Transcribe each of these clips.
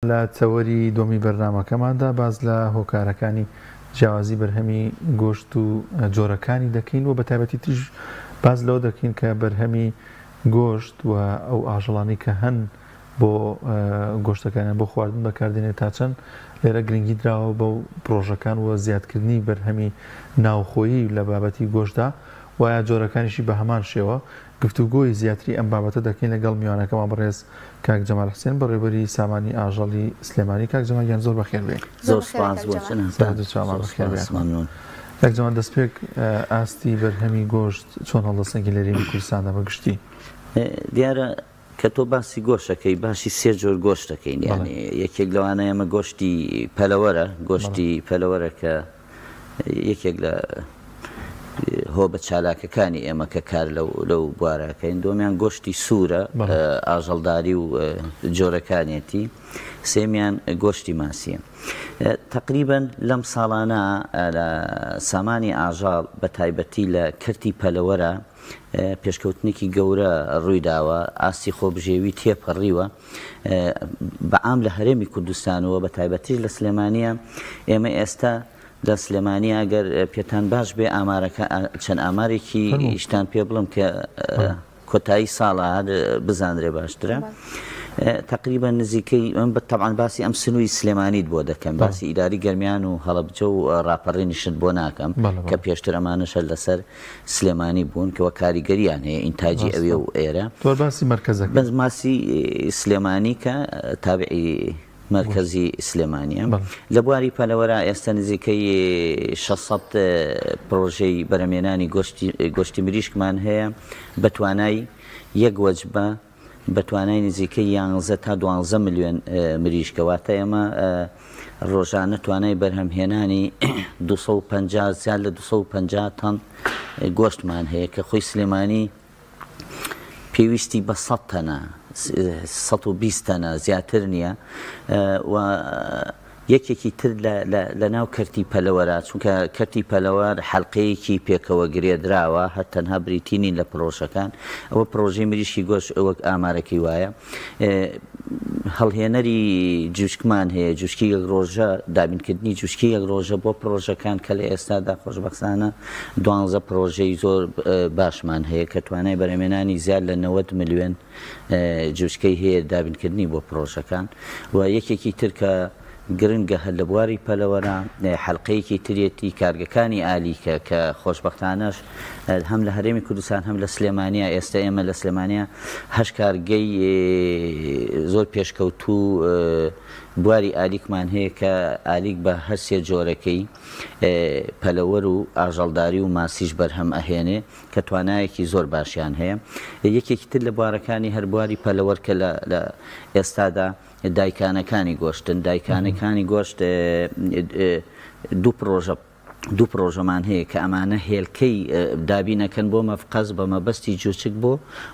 لە تەوەری دووەمی بەرنامەکەماندا باس لە هۆکارەکانی جیاوازی بەرهەمی گۆشت و جۆرەکانی دەکەین و بە تایبەتی تریش باس لەوە دەکەین کە بەرهەمی گۆشت و ئەو ئاژەڵانی کە هەن بۆ گۆشتەکانیان بۆ خواردن بەکاردێنێت تا چەند لێرە گرنگی دراوە بەو پرۆژەکان و زیادکردنی بەرهەمی ناوخۆیی لە بابەتی گۆشتدا وایە جۆرەکانیشی بە هەمان شێوە گفتوگۆی زیاتری ئەم بابەتە دەکەین لەگەڵ میوانەکەمان بەڕێز کاک جەمال حسێن بەڕێوبەری سامانی ئاژەڵی سلێمانی. کاک جەمال گیان زۆر بەخێر بێی. زۆر سوپاس بۆ جەنابتان. سەر چاومان زۆر بەخێر بێی. سوپاس مەمنون. کاک جەمال دەستپێک ئاستی بەرهەمی گۆشت چۆن هەڵدەسەنگی لە هەرێمی کوردستاندا بە گشتی؟ دیارە کە تۆ باسی گۆشت ئەکەی باسی سێ جۆر گۆشت ئەکەین یانی یەکێک لەوانە ئێمە گۆشتی پەلەوەرە گۆشتی پەلەوەرە کە یەکێک لە هۆبە چالاکەکانی ئێمە کە کار لەو بوارەکەین دووەمیان گۆشتی سوورە ئاژەڵداری و جۆرەکانیەتی سێمیان گۆشتی ماسیە تقریبا لەم ساڵانە لە سامانی ئاژاڵ بە تایبەتی لە کەرتی پەلەوەرە پێشکەوتنێکی گەورە ڕوویداوە، ئاستی خۆبژێوی تێپەڕیوە، بە عام لە هەرێمی کوردستان و بە تایبەتیش لە سلێمانییە، ئێمە ئێستا لە سلێمانییە ئەگەر پێتان باش بێ ئامارەکە چەند ئامارێکی شتان پێ بڵم کە کۆتایی ساڵە هەر بزانرێ باشترە. تقریبا نزیکەی من تەبعەن باسی ئەم سنووری سلێمانیت بۆ دەکەم باسی ئیداری گەرمیان و هەڵەبجە و ڕاپەڕینیشت بۆ ناکەم کە پێشتر ئەمانەش هەر لەسەر سلێمانی بوون کەوە کاریگەریان هەیە ئینتاجی ئەوێ و ئێرە. تۆ باسی مەرکەزەکە. بەس ماسی سلێمانی کە تابعی مەرکەزی سلێمانیە. لە بواری پەلەوەرا ئێستا نزیکەی 600 پرۆژەی بەرەمێنانی گۆشتی مریشکمان هەیە بە توانای یەک وەجبە بە توانای نزیکەی یانزە تا دوانزە ملیۆن مریشکە، واتە ئێمە ڕۆژانە توانای بەرهەمهێنانی 250 زیاد لە 250 تەن گۆشتمان هەیە کە خۆی سلێمانی پێویستی بە 100 تەنە 120 تەنە زیاتر نییە و یەکێکی تر لە ناو کەرتی پەلەوەرا، چونکە کەرتی پەلەوەر حەلقەیەکی پێکەوە گرێدراوە، هەر تەنها بریتی نین لە پرۆژەکان، ئەوە پرۆژەی مریشکی گۆشت وەک ئامارەکەی وایە، هەڵهێنەری جوچکمان هەیە، جوچکی یەک ڕۆژە، دابینکردنی جوچکی یەک ڕۆژە بۆ پرۆژەکان کە لە ئێستادا خۆشبەختانە دوانزە پرۆژەی زۆر باشمان هەیە کە توانای بەرهەمهێنانی زیاد لە 90 ملیۆن جوچکەی هەیە دابینکردنی بۆ پڕۆژەکان و یەکێکی تر کە گرنگە هەر لە بواری پەلەوەرە حەلقەیەکی ترێتی کارگەکانی ئالیکە کە خۆشبەختانەش هەم لە هەرێمی کوردستان هەم لە سلێمانیا ئێستا ئێمە لە سلێمانیا هەش کارگەی زۆر پێشکەوتوو بواری ئالیکمان هەیە کە ئالیک بە هەرسێ جۆرەکەی پەلەوەر و ئاژەڵداری و ماسیش بەرهەم ئەهێنێ کە توانایەکی زۆر باشیان هەیە. یەکێکی تر لە بوارەکانی هەر بواری پەلەوەر کە لە لە ئێستادا دایکانەکانی گۆشتن، دایکانەکانی گۆشت دوو پڕۆژە دوو پڕۆژەمان هەیە کە ئەمانە هێلکەی دابینەکەن بۆ مەفقەز بە مەبەستی جوچک بۆ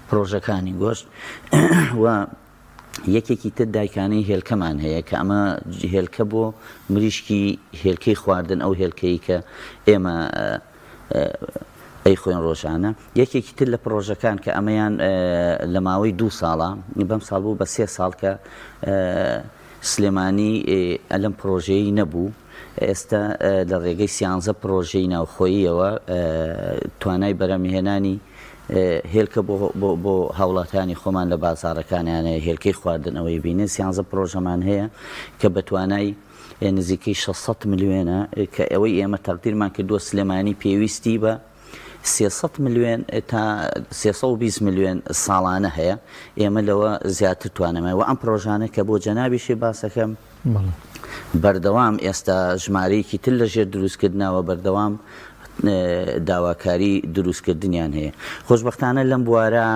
پڕۆژەکانی گۆشت و یەکێکی تر دایکانەی هێلکەمان هەیە کە ئەمە هێلکە بۆ مریشکی هێلکەی خواردن ئەو هێلکەی کە ئێمە ئەیخۆین ڕۆژانە. یەکێکی تر لە پڕۆژەکان کە ئەمەیان لە ماوەی دوو ساڵە بەم ساڵ بوو بە سێ ساڵ کە سلێمانی لەم پڕۆژەیەی نەبوو ئێستا لە ڕێگەی سیانزە پڕۆژەی ناوخۆییەوە توانای بەرهەمهێنانی هێلکە بۆ بۆ هاوڵاتیانی خۆمان لە بازاڕەکانیان هێلکەی خواردن ئەوەی بینن سیانزە پڕۆژەمان هەیە کە بە توانای نزیکەی 600 ملیۆنە کە ئەوەی ئێمە تەقدیرمان کردووە سلێمانی پێویستی بە 300 ملیۆن تا 320 ملیۆن ساڵانە هەیە ئێمە لەوە زیاتر توانەمە و ئەم پرۆژانە کە بۆ جەنابیشی باسەکەم بەردەوام ئێستا ژمارەیەکی تر لە ژێر دروستکردنەوە بەردەوام داواکاری دروستکردنیان هەیە خۆشببختانە لەم بوارە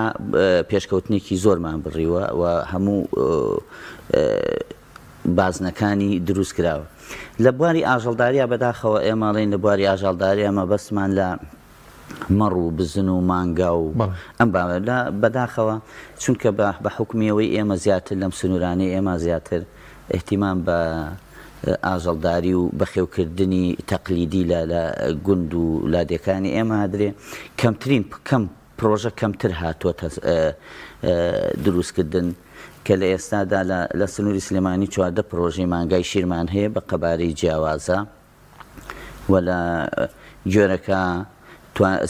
پێشکەوتنێکی زۆرمان بڕیوە و هەموو بازنەکانی دروست کراوە. لە بواری ئاژەڵداریا بەداخەوە ئێمە ئەڵێین لە بواری ئاژاڵداریا مەبەستمان لە مەڕ و بزن و مانگا و ئەم بابەتە بەداخەوە چونکە بە بە حوکمی ئەوەی ئێمە زیاتر لەم سنوورانەی ئێمە زیاتر ئیهتیمام بە ئاژەڵداری و بەخێوکردنی تەقلیدی لە لە گوند و لادێکانی ئێمە ئەدرێ کەمترین کەم پڕۆژە کەمتر هاتووەتە دروستکردن. کە لە ئێستادا لە سنووری سلێمانی 14 پرۆژەی مانگای شیرمان هەیە بە قەبارەی جیاوازە و لە گوێرەکە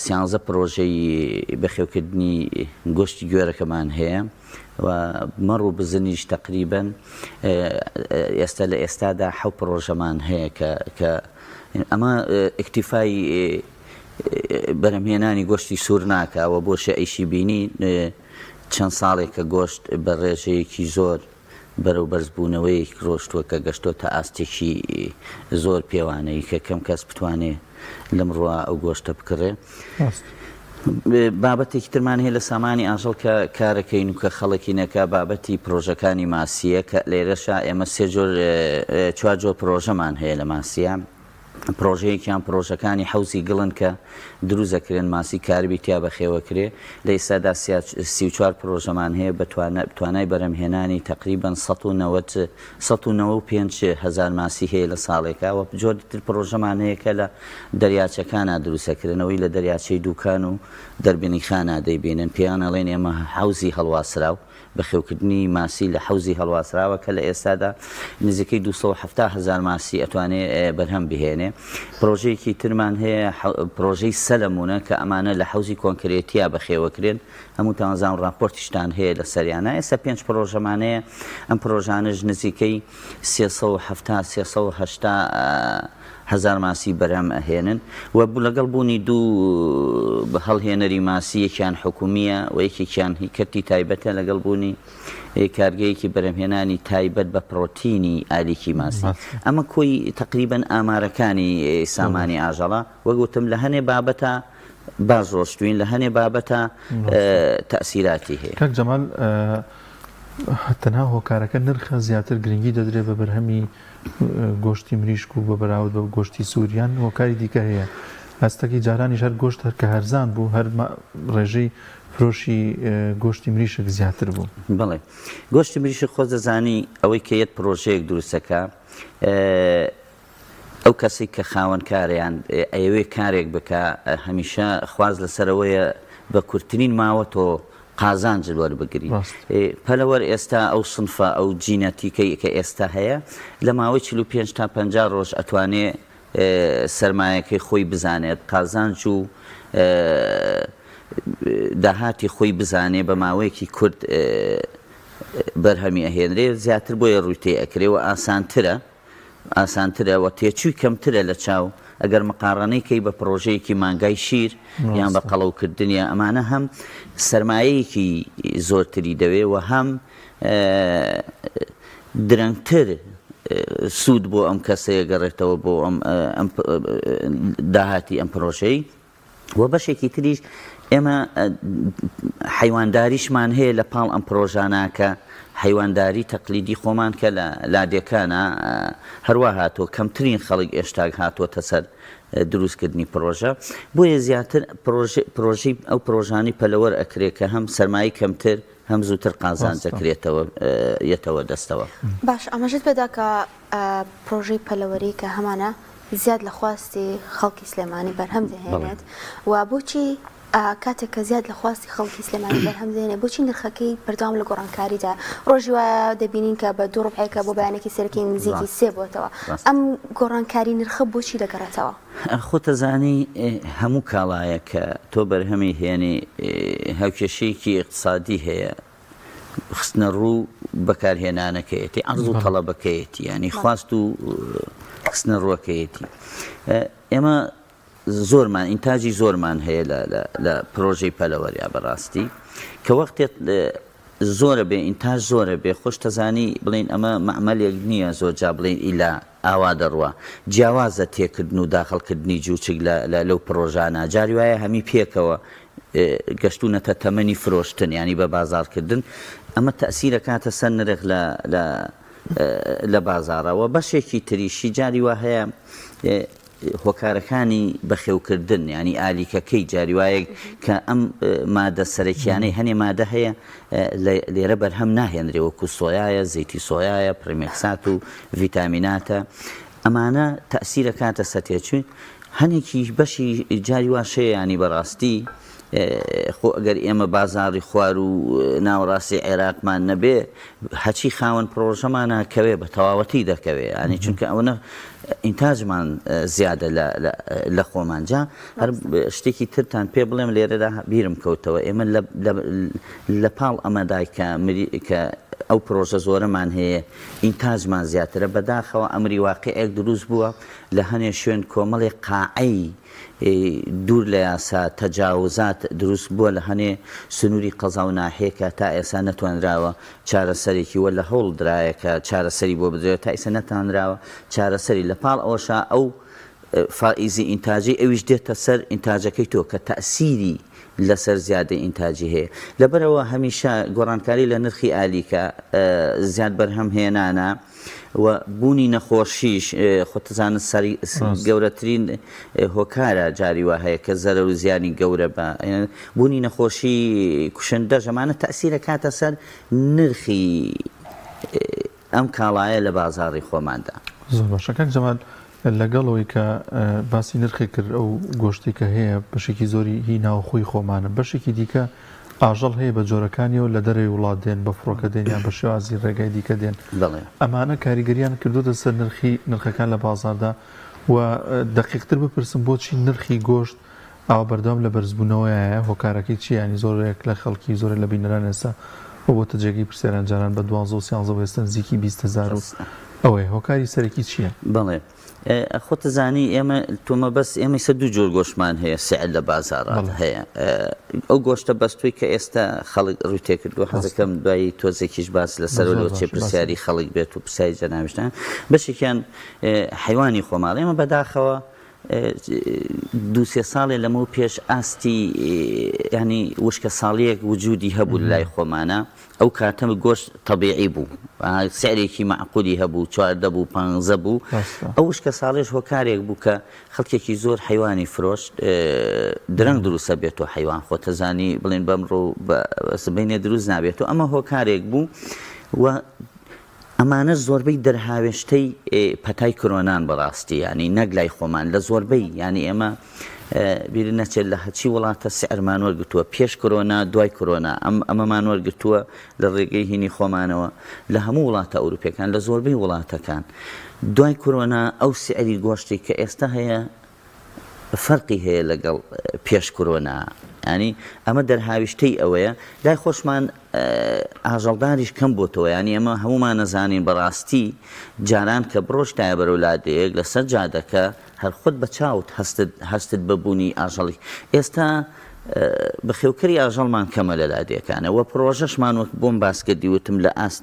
سیانزە پرۆژەی بەخێوکردنی گۆشتی گوێرەکەمان هەیە و مەڕ و بزنیش تەقریبەن ئێستا لە ئێستادا حەو پرۆژەمان هەیە کە کە ئەمە ئیکتیفای بەرهەمهێنانی گۆشتی سوور ناکا و بۆشە ئیشی بینی چەند ساڵێکە گۆشت بە ڕێژەیەکی زۆر بەرەو بەرزبوونەوەیەک ڕۆشتووە کە گەشتۆتە ئاستێکی زۆر پێوانەیی کە کەم کەس بتوانێ لەم ڕوا ئەو گۆشتە بکڕێ. بابەتێکی ترمان هەیە لە سامانی ئاژەڵ کە کارەکەین و کە خەڵکی نەکا بابەتی پرۆژەکانی ماسییە کە لێرەشا ئێمە سێ جۆر چوار جۆر پرۆژەمان هەیە لە ماسیە. پرۆژەیەکیان پرۆژەکانی حەوزی گڵن کە دروست دەکرێن ماسی کاربی تیا بەخێوەکرێ لە ئیستادا 34 پرۆژەمان هەیە بە توانای بەرهەمهێنانی تەقریبەن 195 هەزار ماسی هەیە لە ساڵێکا و جۆری تر پرۆژەمان هەیە کە لە دەریاچەکانا دروست دەکرێنەوەی لە دەریاچەی دوکان و دەربەنیخانا دەیبینن پێیان ئەڵێن ئێمە حەوزی هەڵواسراو. بەخێوکردنی ماسی لە حەوزی هەڵواسراوە کە لە ئێستادا نزیکەی 270 هەزار ماسی ئەتوانێ بەرهەم بهێنێ. پرۆژەیەکی ترمان هەیە پرۆژەی سەلەمونە کە ئەمانە لە حەوزی کۆنکرێتیا بەخێوەکرێن هەمووتان زان راپۆرتیشتان هەیە لەسەریانە ئێستا پێنج پرۆژەمان هەیە ئەم پرۆژانەش نزیکەی 370 380 هەزار ماسی بەرهەم ئەهێنن و لەگەڵ بوونی دوو هەڵهێنەری ماسی یەکیان حکومییە و یەکێکیان هی کەرتی تایبەتە لەگەڵ بوونی کارگەیەکی بەرهەمهێنانی تایبەت بە پرۆتینی ئالیکی ماسی ئەمە کۆی تەقریبەن ئامارەکانی سامانی ئاژەڵە وەک وتم لە هەنێ بابەتە باش ڕۆشتوین لە هەنێ بابەتە تەئسیراتی هەیە. کاک جەمال تەنها هۆکارەکە نرخە زیاتر گرنگی دەدرێت بە بەرهەمی گۆشتی مریشک و بە بەراورد بە گۆشتی سوور یان هۆکاری دیکە هەیە؟ ئاستەکی جارانیش هەر گۆشت هەر کە هەرزان بوو هەر ڕێژەی فرۆشی گۆشتی مریشک زیاتر بوو. بەڵێ گۆشتی مریشک خۆت دەزانی ئەوەی کە یەت پرۆژەیەک دروستەکا ئەو کەسەی کە خاوەن کارە یان ئەیەوێ کارێک بکا هەمیشە خواست لەسەر ئەوەیە بە کورتترین ماوە تۆ قازانجت وەربگری. پەلەوەر ئێستا ئەو سنفە ئەو جینەتیکەی کە ئێستا هەیە لە ماوەی 45 تا 50 ڕۆژ ئەتوانێ سەرمایەکەی خۆی بزانێت قازانج و داهاتی خۆی بزانێ بە ماوەیەکی کورت بەرهەمی ئەهێنرێ زیاتر بۆیە ڕووی تێ ئەکرێ و ئاسانترە. ئاسانترە و تێچووی کەمترە لە چاو ئەگەر مقاڕەنەی کەی بە پڕۆژەیەکی مانگای شیر یان بە قەڵەو کردنی ئەمانە هەم سەرمایەیەکی زۆرتری دەوێ و هەم درەنگتر سوود بۆ ئەم کەسەیە گەڕێتەوە بۆ ئەم داهاتی ئەم پرۆژەی. وە بەشێکی تریش ئێمە حەیوانداریشمان هەیە لە پاڵ ئەم پرۆژانە کە حەیوانداری تەقلیدی خۆمان کە لە لادێکانە هەروا هاتووە کەمترین خەڵک ئێشتاک هاتووەتە سەر دروستکردنی پرۆژە بۆیە زیاتر پرۆژەی ئەو پرۆژانی پەلەوەر ئەکرێ کە هەم سەرمایەی کەمتر هەم زووتر قازانج دەکرێتەوە یەتەوە دەستەوە. باش ئاماژەت پێدا کە پرۆژەی پەلەوەری کە هەمانە زیاد لە خواستی خەڵکی سلێمانی بەرهەم دەهێنێت و بۆچی کاتێک کە زیاد لە خواستی خەڵکی سلێمانی بەرهەم دێنێ بۆچی نرخەکەی بەردەوام لە گۆڕانکاریدا ڕۆژی وایە دەبینین کە بە دوو ڕبعێکە بۆ بەیانێکی سەرەکی نزیکی سێ بۆتەوە ئەم گۆڕانکاری نرخە بۆچی دەگەڕێتەوە؟ خۆتەزانی هەموو کاڵایەک کە تۆ بەرهەمی هێنی هاوکێشەیەکی ئیقتسادی هەیە خستنەڕوو بەکارهێنانەکەیەتی عەرز و تەڵەبەکەیەتی یانی خواست و خستنەڕووەکەیەتی ئێمە زۆرمان ئینتاجی زۆرمان هەیە لە پرۆژەی پەلەوەریا بەڕاستی کە وەختێک زۆرە بێ ئینتاج زۆرە بێ خۆش تەزانی بڵین ئەمە مەعمەلێک نییە زۆر جا بڵین ئیلا ئاوا دەڕوا جیاوازە تێکردن و داخڵکردنی جوچک لە لە لەو پڕۆژانە جاری وایە هەمی پێکەوە گەشتونەتە تەمەنی فرۆشتن یانی بە بازاڕکردن ئەمە تەئسیر ئەکاتە سەر نرخ لە لە لە بازاڕا وە بەشێکی تریشی جاری وا هەیە هۆکارەکانی بەخێوکردن یانی ئالیکەکەی جاری وایە کە ئەم مادە سەرەکیانەی هەنێ مادە هەیە لێرە بەرهەم ناهێنرێ وەکو سۆیایە زەیتی سۆیایە پرێمێکسات و ڤیتامیناتە ئەمانە تەئسیرەکاتە سەر تێچووی هەنێکی بەشی جاری واش هەیە ینی بەڕاستی. خۆ ئەگەر ئێمە بازاڕی خوار و ناوەڕاستی عێراقمان نەبێ هەچی خاوەن پڕۆژەمانە کەوێ بە تەواوەتی دەکەوێ ینی چونکە ئەوەنە ئینتاجمان زیادە لە خۆمان جا هەر شتێکی ترتان پێ بڵێم لێرەدا بیرم کەوتەوە ئێمە لە پاڵ ئەمەدای کە کە ئەو پرۆژە زۆرەمان هەیە ئینتاجمان زیاترە بەداخەوە ئەمری واقعێک دروست بووە لە هەنێ شوێن کۆمەڵی قاعەی دوور لە یاسا، تەجاوزات، دروست بووە لە هەنێ سنووری قەزا و ناحیە کە تا ئێستا نەتوانراوە چارەسەرێکی وە لە هەوڵ درایە کە چارەسەری بۆ بدرێت تا ئیستا نەتانراوە چارەسەری لە پاڵ ئەوەشا ئەو فائیزی ئینتاجەی ئەویش دێتە سەر ئینتاجەکەی تۆ کە تەئسیری لەسەر زیادەی ئینتاجی هەیە لەبەرئەوە هەمیشە گۆڕانکاری لە نرخی ئالیکە زیاد بەرهەم هێنانە و بوونی نەخۆشیش خۆتەزانن سەری گەورەترین هۆکارە جاری وا هەیە کە زەرەر و زیانی گەورە بە بوونی نەخۆشی کوشندەش ئەمانە تەئسیرە کاتە سەر نرخی ئەم کاڵایە لە بازاڕی خۆماندا. زۆر باشە کاک جەمال لەگەڵ ئەوەی کە باسی نرخی کرد ئەو گۆشتی کە هەیە بەشێکی زۆری هی ناوخۆی خۆمانە بەشێکی دیکە ئاژەڵ هەیە بە جۆرەکانیەوە لە دەرەوەی وڵات دێن بە فڕۆکە دێن یان بە شێوازی ڕێگای دیکە دێن بەڵێ. ئەمانە کاریگەریان کردۆتە سەر نرخی نرخەکان لە بازاڕدا و دەقیقتر بپرسم بۆچی نرخی گۆشت ئاوا بەردەوام لە بەرزبوونەوەیایە هۆکارەکەی چیە یانی زۆرێک لە خەڵکی زۆرێک لە بینەران ئێستا بۆ بۆتە جێگەی پرسیاران جاران بە دوانزە و سیانزە و ئێستا نزیکی 20,000 و ئەوەیە هۆکاری سەرەکی چیە؟ بەڵێ خۆت زانی ئێمە تۆ مەبەست ئێمە ئیستا دوو جۆر گۆشتمان هەیە سعر لە بازاڕات هەیە ئەو گۆشتە بەستووی کە ئێستا خەڵک ڕووی تێکردووە حەزەکەم دوایی تۆزێکیش باس لەسەر لۆ چێ پرسیاری خەڵک بێت و پرسیاری جەنابیشتان بەشێکیان حیوانی خۆماڵ ئێمە بەداخەوە دوو سێ ساڵێ لەمەو پێش ئاستی ینی وشکە ساڵیەک وجودی هەبوو لای خۆمانە ئەو کاتە گۆشت تەبیعی بوو سعرێکی مەعقولی هەبوو 14 بوو 15 بوو ئەو وشکە ساڵێش هۆکارێک بوو کە خەڵکێکی زۆر حیوانی فرۆشت درەنگ دروستە بێت و حیوان خۆتەزانی بڵێن بەمڕۆ سبینێ دروست نابێت و ئەمە هۆکارێک بوو و ئەمانە زۆربەی دەرهاوێشتەی پەتای کرۆنان بەڕاستی یانی نەک لای خۆمان لە زۆربەی یانی ئێمە بیرت نەچێت لە هەچی وڵاتە سعرمان وەرگتووە پێش کرۆنا دوای کرۆنا ئەم ئەمەمان وەرگتووە لە ڕێگەی هینی خۆمانەوە لە هەموو وڵاتە ئەوروپیەکان لە زۆربەی وڵاتەکان دوای کرۆنا ئەو سعری گۆشتی کە ئێستا هەیە فەرقی هەیە لەگەڵ پێش کورۆنا یانی ئەمە دەرهاویشتەی ئەوەیە لای خۆشمان ئاژەڵداریش کەم بۆتەوە یانی ئەمە هەمومان نەزانین بەڕاستی جاران کە بڕۆشتایە بەرەو لادێیەک لەسەر جادەکە هەر خۆت بە چاوت هەستت هەستت بە بوونی ئاژەڵی ئێستا بەخێوکەری ئاژەڵمان کەمە لە لادێکانە وە پڕۆژەشمان وەک بۆم باس کردی وتم لە ئاست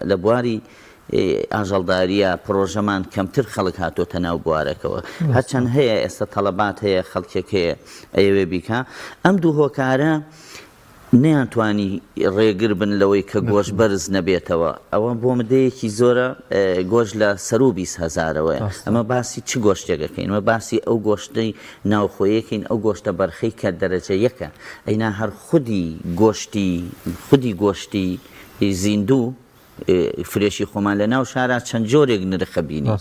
لە بواری ئاژەڵدارییە پڕۆژەمان کەمتر خەڵک هاتۆتە ناو بوارەکەوە هەرچەند هەیە ئێستا تەڵەبات هەیە خەڵکێک هەیە ئەیەوێ بیکا ئەم دوو هۆکارە نەیانتوانی ڕێگر بن لەوەی کە گۆشت بەرز نەبێتەوە ئەوە بۆ مدەیەکی زۆرە گۆشت لە سەروو 20 هەزارەوەیە ئەمە باسی چ گۆشتێک ئەکەین ئەمە باسی ئەو گۆشتەی ناوخۆیەکەین ئەو گۆشتە بەرخەی کە دەرەجە یەکە ئەینا هەر خودی گۆشتی خودی گۆشتی زیندوو فرێشی خۆمان لە ناو شارا چەند جۆرێک نرخە بینی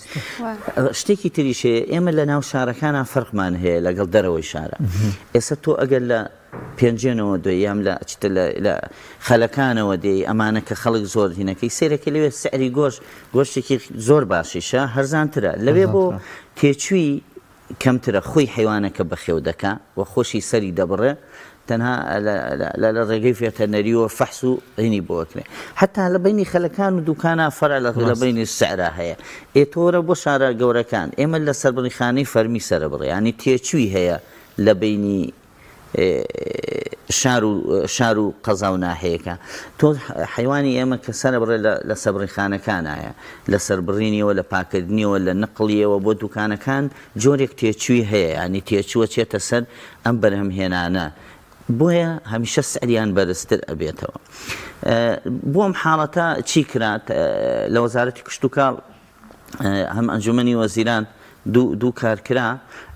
شتێکی تریش هەیە ئێمە لە ناو شارەکانە فەرقمان هەیە لەگەڵ دەرەوەی شارە ئێستا تۆ ئەگەر لە پێنجێنەوە دوێ یام لە چتە لە خەلەکانەوە دێی ئەمانە کە خەڵک زۆر هینەکەی سێرەکە لەوێ سعری گۆشت گۆشتێکی زۆر باشیشە هەرزانترە لەوێ بۆ تێچووی کەمترە خۆی حەیوانەکە بەخێو دەکا و خۆشی سەری دەبڕێ تەنها لە لە ڕێگەی ڤێتەرنەریەوە فەحس و هینی بۆ ئەکرێ حەتا لە بەینی خەلەکان و دوکانا فەرع لە لە بەینی سعرا هەیە ئێ تۆ وەرە بۆ شارە گەورەکان ئێمە لە سەربڕیخانەی فەرمی سەرەبڕێ یانی تێچووی هەیە لە بەینی شار و شار و قەزا و ناحیەکە تۆ حەیوانی ئێمە کە سەرەبڕێ لە سەبڕیخانەکانایە لە سەربڕینیەوە لە پاکردنیەوە لە نقڵیەوە بۆ دوکانەکان جۆرێک تێچووی هەیە ینی تێچووە چێتە سەر ئەم بەرهەمهێنانە بۆیە هەمیشە سعریان بەرزتر ئەبێتەوە بۆ ئەم حاڵەتە چی کرا لە وەزارەتی کشتوکاڵ هەم ئەنجومەنی وەزیران دوو کار کرا،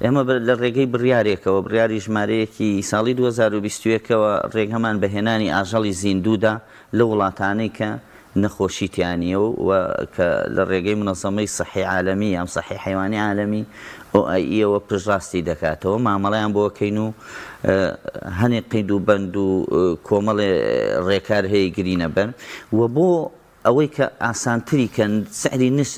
ئێمە لە ڕێگەی بڕیارێکەوە، بڕیاری ژمارەیەکی ساڵی 2021ەوە ڕێگەمان بە هێنانی ئاژەڵی زیندوو دا لەو وڵاتانەی کە نەخۆشی تیا نییە و کە لە ڕێگەی منەزەمەی سەحی عالەمی یان سەحی حەیوانی عالەمی OIE ەوە پشتڕاستی دەکاتەوە مامەڵەیان بۆ ئەکەین و هەنێ قید و بەند و کۆمەڵێ ڕێکار هەیە گرینە بەر و بۆ ئەوەی کە ئاسانتری کەن سعری نس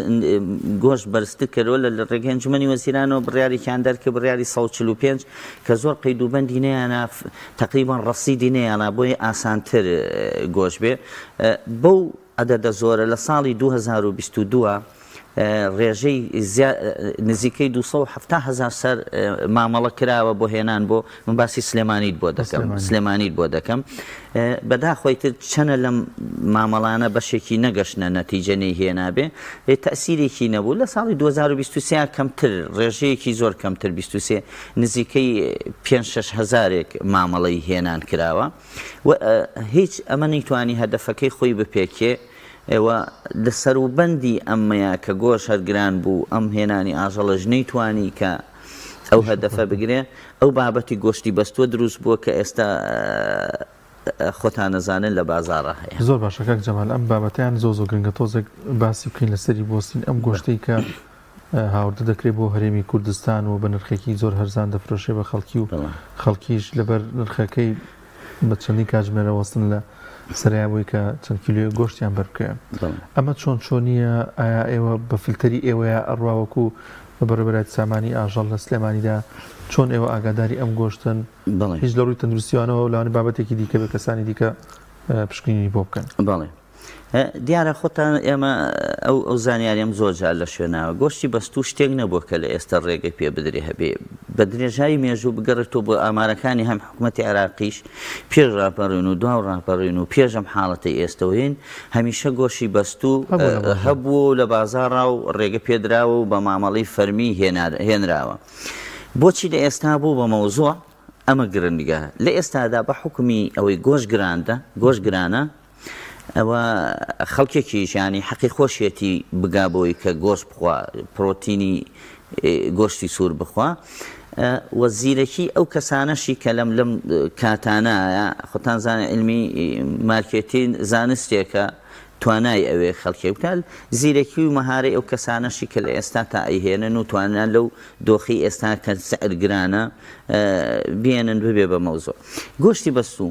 گۆشت بەرزتر کەرەوە لە ڕێگەی ئەنجومەنی وەزیرانەوە بڕیارێکیان دەرکرد بڕیاری 145 کە زۆر قەید و بەندی نەیانە تەقریبەن ڕەسیدی نەیانە بۆیە ئاسانتر گۆشت بێ بەو عەدەدە زۆرە لە ساڵی 2022 ڕێژەی نزیکەی 270 هەزار سەر مامەڵە کراوە بۆ هێنان بۆ من باسی سلێمانیت بۆ دەکەم سلێمانیت بۆ دەکەم بەداخۆی تر چەنە لەم مامەڵانە بەشێکی نەگەشتنە نەتیجە نەی هێنابێ تەسیرێکی نەبوو لە ساڵی 2023 کەمتر ڕێژەیەکی زۆر کەمتر 23 نزیکەی پێنج شەش هەزارێک مامەڵەی هێنان کراوە و هیچ ئەمە نەیتوانی هەدەفەکەی خۆی بپێکێ و لە سەروبەندی ئەمەیە کە گۆش هەر گران بوو ئەم هێنانی ئاژەڵەش نەیتوانی کە ئەو هەدەفە بگرێ ئەو بابەتی گۆشتی بەستووە دروست بووە کە ئێستا خۆتان ئەزانن لە بازاڕا هەیە. زۆر باشە کاک جەمال ئەم بابەتەیان زۆر زۆر گرنگە تۆزێک باسی بکەین لەسەری بوەستین ئەم گۆشتەی کە هاوردە دەکرێت بۆ هەرێمی کوردستان و بە نرخێکی زۆر هەرزان دەفرۆشێ بە خەڵکی و خەڵکیش لەبەر نرخەکەی بە چەندین کاتژمێرە وەستن لە سەریا بۆی کە چەند کیلۆیەک گۆشتیان بەربکەوێ. ئەمە چۆن چۆنیە؟ ئایا ئێوە بە فلتەری ئێوەیە ئەڕوا وەکو بە بەڕێوەبەرایەتی سامانی ئاژەڵ لە سلێمانیدا چۆن ئێوە ئاگاداری ئەم گۆشتن؟ هیچ لە ڕووی تەندروستیوانەوە لەوانەیە بابەتێکی دیکە بێ کەسانی دیکە پشکنینی بۆ بکەن. بەڵێ. دیارە خۆتان ئێمە ئەو ئەو زانیاریم زۆر جار لە شوێناوە گۆشتی بەستوو شتێک نەبووە کە لە ئێستا ڕێگەی پێ بدرێ هەبێ بە درێژایی مێژوو بگەڕێتەوە بۆ ئامارەکانی هەم حکوومەتی عێراقیش پێش ڕاپەڕین و دوا ڕاپەڕین و پێش ئەم حاڵەتەی ئێستەوەین هەمیشە گۆشی بەستوو هەبووە و لە بازاڕا و ڕێگە پێدراوە و بە مامەڵەی فەرمی هێنراوە بۆچی لە ئێستا بوو بە مەوزوع ئەمە گرنگە لە ئێستادا بە حوکمی ئەوەی گۆشت گراندە گۆشت گرانە ئەوە خەڵکێکیش یانی حەقی خۆشیەتی بگا بۆی کە گۆشت بخوا پرۆتینی گۆشتی سوور بخوا و زیرەکی ئەو کەسانەشی کە لەم لەم کاتانە خۆتان زانە علمی مارکێتین زانستێکە توانای ئەوێ خەڵکێ بکات زیرەکی و مەهارەی ئەو کەسانەشی کە لە ئێستا تا ئەیهێنن و توانا لەو دۆخی ئێستا کە سعر گرانە بێنن ببێ بە مەوزوع. گۆشتی بەستوو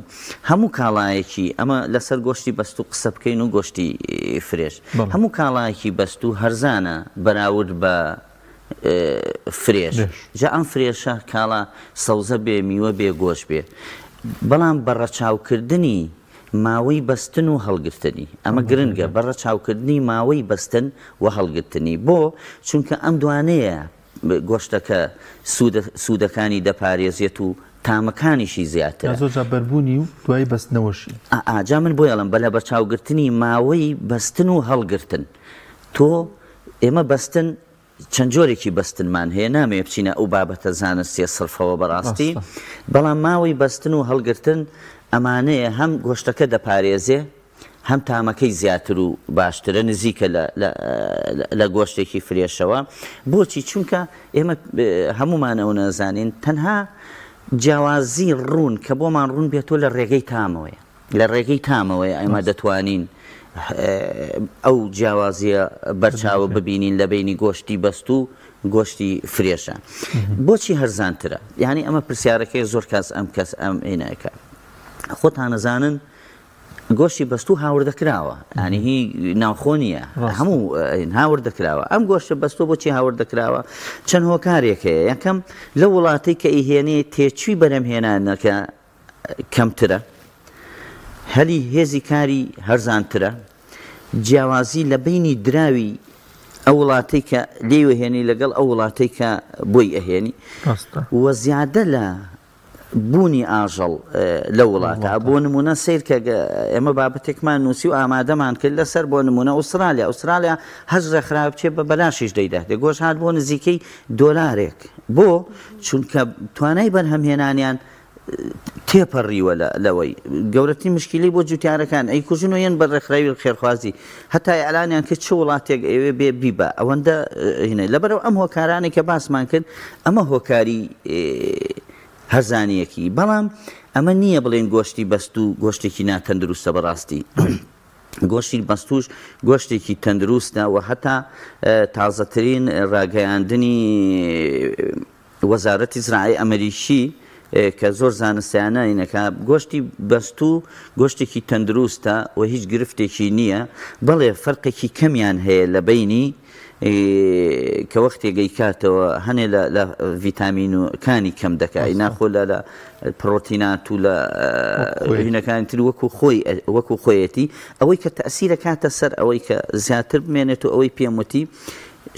هەموو کاڵایەکی ئەمە لەسەر گۆشتی بەستوو قسە بکەین و گۆشتی fresh هەموو کاڵایەکی بەستوو هەرزانە بەراورد بە fresh جا ئەم fresh ە کاڵا سەوزە بێ میوە بێ گۆشت بێ بەڵام بە ڕەچاوکردنی ماوەی بەستن و هەڵگرتنی ئەمە گرنگە بە ڕەچاوکردنی ماوەی بەستن و هەڵگرتنی بۆ چونکە ئەم دوانەیە گۆشتەکە سوودەکانی دەپارێزێت و تامەکانیشی زیاترە. یا زۆر جار بەربوونی و دوایی بەستنەوەشی. ئا جا من بۆی ئەڵێم بە لەبەرچاوگرتنی ماوەی بەستن و هەڵگرتن تۆ ئێمە بەستن چەند جۆرێکی بەستنمان هەیە نامەوێ بچینە ئەو بابەتە زانستیە سڕفەوە بەڕاستی بەڵام ماوەی بەستن و هەڵگرتن ئەمانەیە هەم گۆشتەکە دەپارێزێ هەم تامەکەی زیاتر و باشترە نزیکە لە لە گۆشتێکی فرێشەوە بۆچی چونکە ئێمە هەمومان ئەو نەزانین تەنها جیاوازی ڕوون کە بۆمان ڕوون بێتەوە لە ڕێگەی تامەوەیە لە ڕێگەی تامەوەیە ئێمە دەتوانین ئەو جیاوازیە بەرچاوە ببینین لە بینی گۆشتی بەستوو گۆشتی فرێشە بۆچی هەرزانترە یعنی ئەمە پرسیارەکەی زۆر کەس ئەم کەس ئەم ئینەکە خۆتانەزانن گۆشتی بەستوو هاوردەکراوە یانی هی ناوخۆ نییە هەموو هاوردەکراوە ئەم گۆشتە بەستوو بۆچی هاوردەکراوە چەند هۆکارێک هەیە یەکەم لە وڵاتی کە ئیهێنێ تێچووی بەرهەمهێنانەکە کەمترە هەلی هێزی کاری هەرزانترە جیاوازی لە بینی دراوی ئەو وڵاتەی کە لێی هێنی لەگەڵ ئەو وڵاتەی کە بۆی ئەهێنی وە زیادە لە بوونی ئاژەڵ لەو وڵاتە بۆ نمونە سەیر کە ئێمە بابەتێکمان نووسی و ئامادەمان کرد لەسەر بۆ نمونە ئوسترالیا ئوسترالیا هەر ڕێکخراو بچێ بە بەلاشیش دەیداتێ گۆشت هات بۆ نزیکەی دۆلارێک بۆ چونکە توانای بەرهەمهێنانیان تێپەڕیوە لەوەی گەورەترین مشکیلەی بۆ جوتیارەکان ئەیکوژن و یەن بە ڕێکخراوی خێرخوازی هەتا ئیعلانیان کرد چ وڵاتێک ئەوێ بێ بیبا ئەوەندە هینە لەبەرەوە ئەم هۆکارانەی کە باسمان کرد ئەمە هۆکاری هەرزانیەکی بەڵام ئەمە نییە بڵێن گۆشتی بەست و گۆشتێکی ناتەندروستە بەڕاستی. گۆشتی بەستووش گۆشتێکی تەندروستە و هەتا تازەترین ڕاگەیاندنی وەزارەتی زراعەی ئەمریکی کە زۆر زانستیانە اینەکە گۆشتی بەستوو گۆشتێکی تەندروستە و هیچ گرفتێکی نییە بەڵێ فەرقێکی کەمیان هەیە لە بەینی کە وەختێک ئەیکاتەوە هەنێ لە لە ڤیتامینەکانی کەم دەکا ئینا خۆ لە لە پڕۆتینات و لە هینەکانی تر وەکو خۆی وەکو خۆیەتی ئەوەی کە تەسیرە کاتە سەر ئەوەی کە زیاتر بمێنێت و ئەوەی پێم وتی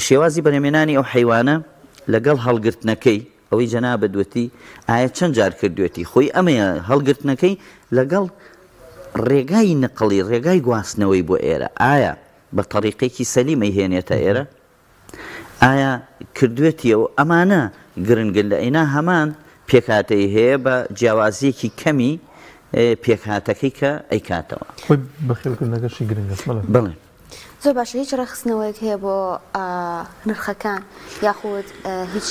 شێوازی بەرهەمێنانی ئەو حەیوانە لەگەڵ هەڵگرتنەکەی ئەوەی جەنابت وتی ئایا چەند جار کردوێتی خۆی ئەمەیە هەڵگرتنەکەی لەگەڵ ڕێگای نقڵی ڕێگای گواستنەوەی بۆ ئێرە ئایا بە تەریقێکی سەلیم ئەیهێنێتە ئێرە؟ ئایا کردوێتیەوە؟ ئەمانە گرنگن لە ئینا هەمان پێکهاتەی هەیە بە جیاوازیەکی کەمی پێکهاتەکەی کە ئەیکاتەوە. خۆی بەخێوکردنەکەشی گرنگە. بەڵێ. بەڵێ. زۆر باشە هیچ ڕێکخستنەوەیەک هەیە بۆ نرخەکان یاخود هیچ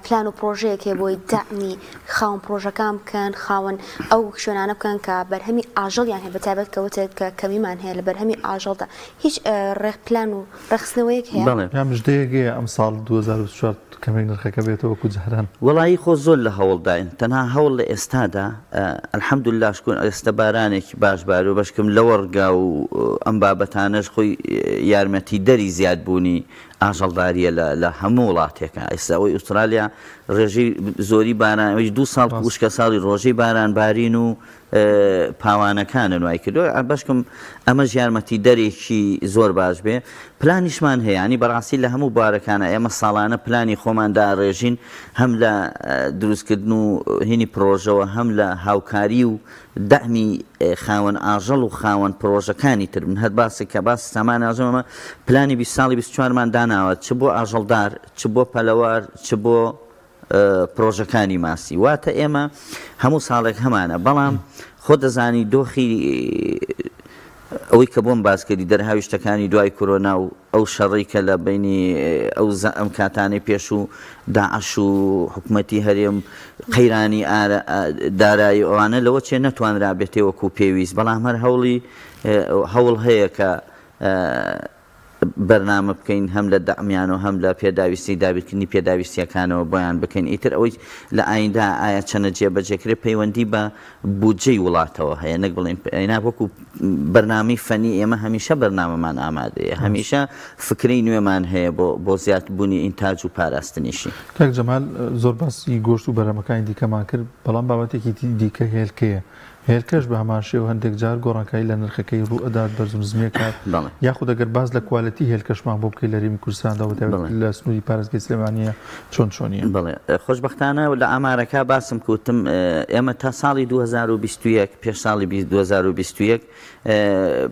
پلان و پرۆژەیەک هەیە بۆی دەعمی خاوەن پرۆژەکان بکەن خاوەن ئەو شوێنانە بکەن کە بەرهەمی ئاژەڵیان هەیە بەتایبەت کە وتت کە کەمیمان هەیە لە بەرهەمی ئاژەڵدا هیچ ڕێک پلان و ڕێکخستنەوەیەک هەیە؟ بەڵێ. یا مژدەیەک هەیە ئەمساڵ 2024 کەمێک نرخەکە بێتەوە وەکو جاران؟ وەڵایی خۆ زۆر لە هەوڵداین تەنها هەوڵ لە ئێستادا الحمدللە شکر ئێستا بارانێکی باش باریوە بەشکم لەوەڕگا و ئەم بابەتانەش خۆی یارمەتیدەری زیادبوونی ئاژەڵداریە لە لە هەموو وڵاتێکا ئێستا ئەوەی ئوسترالیا ڕێژەی زۆری باران ئەویش دوو ساڵ وشکە ساڵی ڕۆژەی باران بارین و پاوانەکانن وای کردووە بەشکم ئەمەش یارمەتی دەرێکی زۆر باش بێ پلانیشمان هەیە ینی بەڕاستی لە هەموو بارەکانە ئێمە ساڵانە پلانی خۆمان داڕێژین هەم لە دروستکردن و هینی پرۆژەوە هەم لە هاوکاری و دەعمی خاوەن ئاژەڵ و خاوەن پرۆژەکانی تر من هەر باسێک کە باسی سامانی ئاژەڵ ئەمە پلانی 20 ساڵی 24 مان داناوە چ بۆ ئاژەڵدار چ بۆ پەلەوار چ بۆ پرۆژەکانی ماسی واتە ئێمە هەموو ساڵێک هەمانە بەڵام خۆ دەزانی دۆخی ئەوەی کە بۆم باس کردی دەرهاویشتەکانی دوای کۆرۆنا و ئەو شەڕەی کە لە بەینی ئەو ئەم کاتانەی پێشوو داعش و حکومەتی هەرێم قەیرانی دارایی ئەوانە لەوە چێ نەتوانرابێتێ وەکو پێویست بەڵام هەر هەوڵی هەوڵ هەیە کە بەرنامە بکەین هەم لە دەعمیان و هەم لە پێداویستی دابینکردنی پێداویستیەکانەوە بۆیان بکەین ئیتر ئەوەی لە ئایندا ئایا چەنە جێبەجێکرێ پەیوەندی بە بودجەی وڵاتەوە هەیە نەک بڵێین نا وەکو بەرنامەی فەنی ئێمە هەمیشە بەرنامەمان ئامادەیە هەمیشە فکرەی نوێمان هەیە بۆ بۆ زیادبوونی ئینتاج و پاراستنیشی. کاک جەمال زۆر باسی گۆشت و بەرهەمەکانی دیکەمان کرد بەڵام بابەتێکی دیکە هێلکەیە هێلکەش بە هەمان شێوە هەندێک جار گۆڕانکاری لە نرخەکەی ڕوو ئەدات بەرز و نزمی ئەکات بەڵێ. یاخود ئەگەر باس لە کوالێتی هێلکەشمان بۆ بکەی لە هەرێمی کوردستاندا و بەتایبەت بەڵێ. لە سنووری پارێزگای سلێمانییە چۆن چۆنییە؟ بەڵێ خۆشبەختانە لە ئامارەکە باسم کە وتم ئێمە تا ساڵی 2021 پێش ساڵی 2021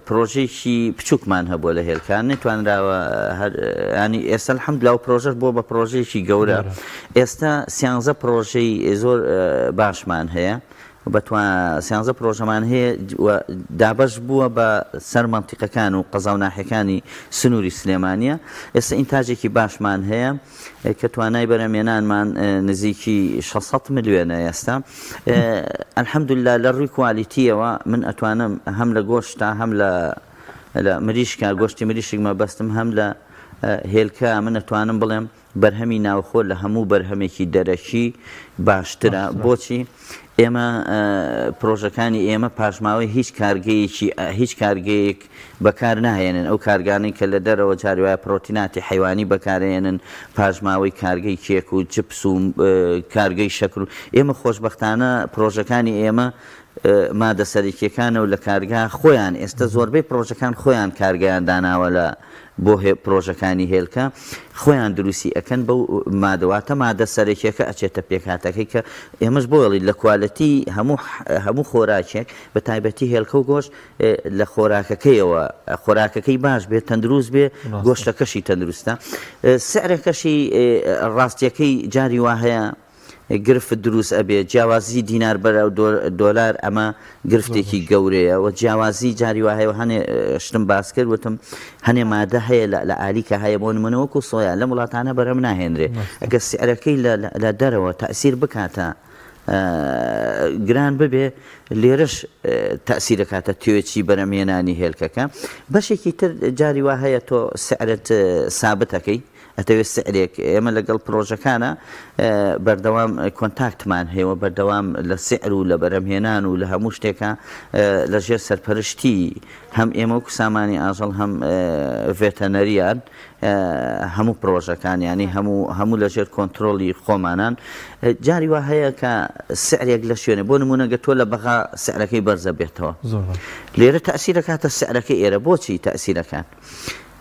پرۆژەیەکی بچووکمان هەبووە لە هێلکە نەتوانراوە هەر ینی ئێستا الحمدلله ئەو پرۆژەش بووە بە پرۆژەیەکی گەورە ئێستا سیانزە پرۆژەی زۆر باشمان هەیە بە توا سیانزە پرۆژەمان هەیە و دابەش بووە بە سەر مەنتیقەکان و قەزا و ناحیەکانی سنووری سلێمانیە ئێستا ئینتاجێکی باشمان هەیە کە توانای بەرهەمێنانمان نزیکی 600 ملیۆنە ئێستا الحمدلله لە ڕووی کوالیتیەوە من ئەتوانم هەم لە گۆشتا هەم لە لە مریشکا گۆشتی مریشک مەبەستم هەم لە هێلکە من ئەتوانم بڵێم بەرهەمی ناوخۆ لە هەموو بەرهەمێکی دەرەکی باشترە بۆچی ئێمە پرۆژەکانی ئێمە پاشماوەی هیچ کارگەیەکی هیچ کارگەیەک بەکار ناهێنن ئەو کارگانەی کە لە دەرەوە جاری وایە پرۆتیناتی حەیوانی بەکارێنن پاشماوەی کارگەی کێک و جپس و کارگەی شەکر و ئێمە خۆشبەختانە پرۆژەکانی ئێمە مادە سەرەکیەکانە و لە کارگا خۆیان ئێستا زۆربەی پرۆژەکان خۆیان کارگەیان داناوە لە بۆ پرۆژەکانی هێلکە خۆیان دروستی ئەکەن بەو مادە واتە مادە سەرەکیەکە ئەچێتە پێکهاتەکەی کە ئێمەش بۆڵی لە کوالەتی هەموو هەموو خۆراکێک بە تایبەتی هێلکە و گۆشت لە خۆراکەکەیەوە خۆراکەکەی باش بێت تەندروست بێ گۆشتەکەشی تەندروستە سعرەکەشی ڕاستیەکەی جاری وا هەیە گرفت دروست ئەبێ جیاوازی دینار بەرەو دۆلار ئەمە گرفتێکی گەورەیە و جیاوازی جاری وا هەیە و هەنێ شتم باس کرد وتم هەنێ مادە هەیە لە ئالیکە هەیە بۆ نمونە وەکو سۆیا لەم وڵاتانە بەرهەم ناهێنرێ ئەگەر سعرەکەی لە دەرەوە تەئسیر بکاتە. گران ببێ لێرەش تەئسیر ئەکاتە توێچی بەرهەمهێنانی هێلکەکە. بەشێکی تر جاری وا هەیە تۆ سعرت سابت ئەکەی ئەتەوێ سعرێک ئێمە لەگەڵ پرۆژەکانە بەردەوام contact مان هەیە و بەردەوام لە سعر و لە بەرهەمهێنان و لە هەموو شتێکا لە ژێر سەرپەرشتی هەم ئێمە وەکو سامانی ئاژەڵ هەم ڤێتەنەریان هەموو پرۆژەکان یانی هەموو هەموو لە ژێر کۆنترۆڵی خۆمانان جاری وا هەیە کە سعرێک لە شوێنێ بۆ نمونە گە تۆ لە بەغا سعرەکەی بەرزە بێتەوە لێرە تەسیرەکاتە سعرەکەی ئێرە بۆچی تەسیرەکان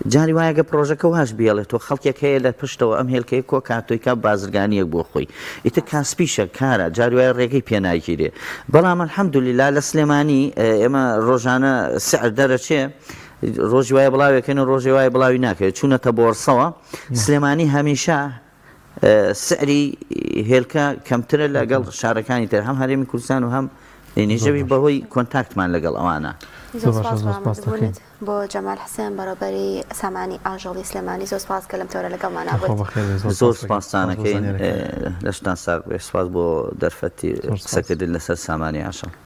جاری وایە گە پرۆژەکە واش بێڵێت تۆ خەڵکێک هەیە لە پشتەوە ئەم هێلکەیە کۆکاتۆی کا بازرگانیەک بۆ خۆی ئیتر کاسپیشە کارە جاری وایە ڕێگەی پێناگیرێ بەڵام الحمدلله لە سلێمانی ئێمە ڕۆژانە سعر دەرەچێ ڕۆژی وایە بڵاوێکەن و ڕۆژێ وایە بڵاوی ناکەوێت چوونەتە بۆرسەوە سلێمانی هەمیشە سعری هێلکە کەمترە لەگەڵ شارەکانی تر هەم هەرێمی کوردستان و هەم نیژەوی بەهۆی contact مان لەگەڵ ئەوانە. زۆر سپاس بۆ ئامادەبوونت بۆ جەمال حسێن بەڕێوەبەری سامانی ئاژەڵی سلێمانی زۆر سپاس کە لەم تەوەرە لەگەڵمانا بوویت. زۆر سپاستانەکەین لەشتان ساغ بێ سپاس بۆ دەرفەتی قسەکردن لەسەر سامانی ئاژەڵ.